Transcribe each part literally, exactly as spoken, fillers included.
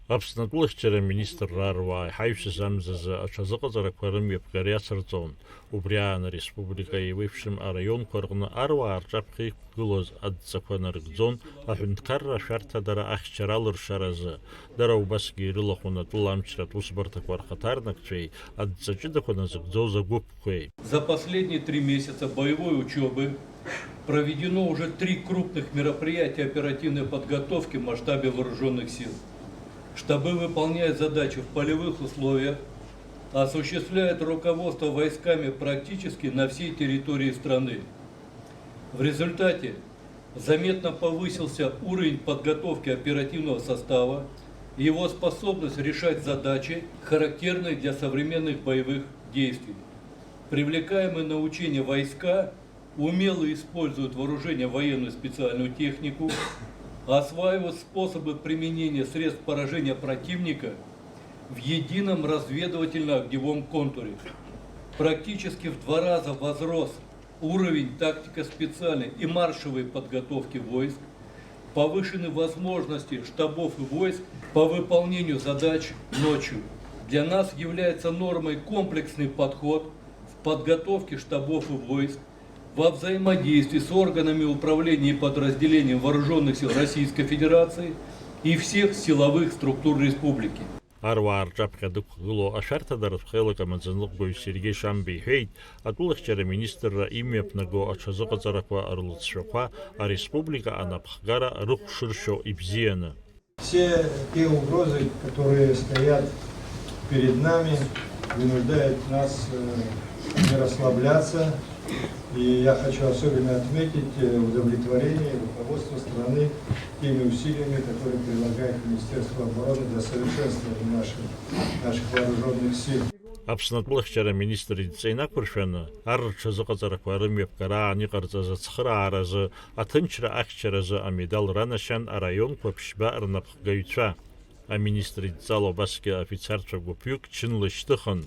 Аԥсны атәылахьчара аминистрра аруаа иҳаҩсыз амзазы аҽазыҟаҵарақәа рымҩаԥгара иацырҵон. Убри аан ареспублика еиуеиԥшым араионқәа рҟны аруаа рҿаԥхьа иқәгылоз адҵақәа нарыгӡон аҳәынҭқарра ашәарҭадара ахьчара алыршаразы. Дара убасгьы ирылахәын атәыла амчратә усбарҭақәа рхаҭарнакцәеи адҵа ҷыдақәа назыгӡоз агәыԥқәеи. За последние три месяца боевой учёбы проведено уже три крупных мероприятия оперативной подготовки в масштабе вооружённых сил. Штабы выполняют задачи в полевых условиях, осуществляют руководство войсками практически на всей территории страны. В результате заметно повысился уровень подготовки оперативного состава и его способность решать задачи, характерные для современных боевых действий. Привлекаемые на учения войска умело используют вооружение, военную специальную технику, осваивают способы применения средств поражения противника в едином разведывательно-огневом контуре. Практически в два раза возрос уровень тактико-специальной и маршевой подготовки войск, повышены возможности штабов и войск по выполнению задач ночью. Для нас является нормой комплексный подход в подготовке штабов и войск, во взаимодействии с органами управления и подразделениями вооружённых сил Российской Федерации и всех силовых структур республики. Аруаа рҿаԥхьа дықәгылоу ашәарҭадаратә хеилак амаӡаныҟәгаҩ Сергеи Шамба иҳәеит, атәылахьчара аминистрра имҩаԥнаго аҽазыҟаҵарақәа рлыҵшәақәа ареспублика анапхгара рыхә шыршьо ибзианы. Все те угрозы, которые стоят перед нами, вынуждают нас э, не расслабляться. И я хочу особенно отметить э, удовлетворение руководства страны теми усилиями, которые прилагает Министерство обороны для совершенствования наших, наших вооружённых сил. Аԥсны атәылахьчара аминистр идҵа инақәыршәаны, ар рҽазыҟаҵарақәа рымҩаԥгара аан иҟарҵаз ацхырааразы аҭынчра ахьчаразы амедал ранашьан араионқәа ԥшьба рнапхгаҩцәа. Аминистр идҵала убасгьы афицарцәа гәыԥҩык чынла ишьҭыхын.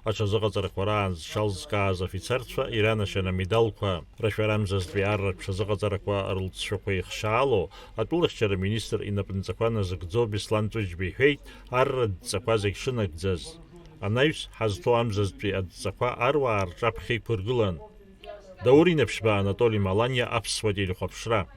Аҽазыҟаҵарақәа раан зҽалзкааз афицарцәа иранашьан амедалқәа. Рашәарамзазтәи арратә ҽазыҟаҵарақәа рлҵшәақәа ихшаало, атәылахьчара министр инапынҵақәа назыгӡо Беслан Ҵәыџьба иҳәеит, арратә дҵақәа зегь шынагӡаз. Анаҩс ҳазҭоу амзазтәи адҵақәа аруаа рҿаԥхьа иқәыргылан. Даур Инаԥшьба, Анатоли Маланиа, Аԥсуа телехәаԥшра.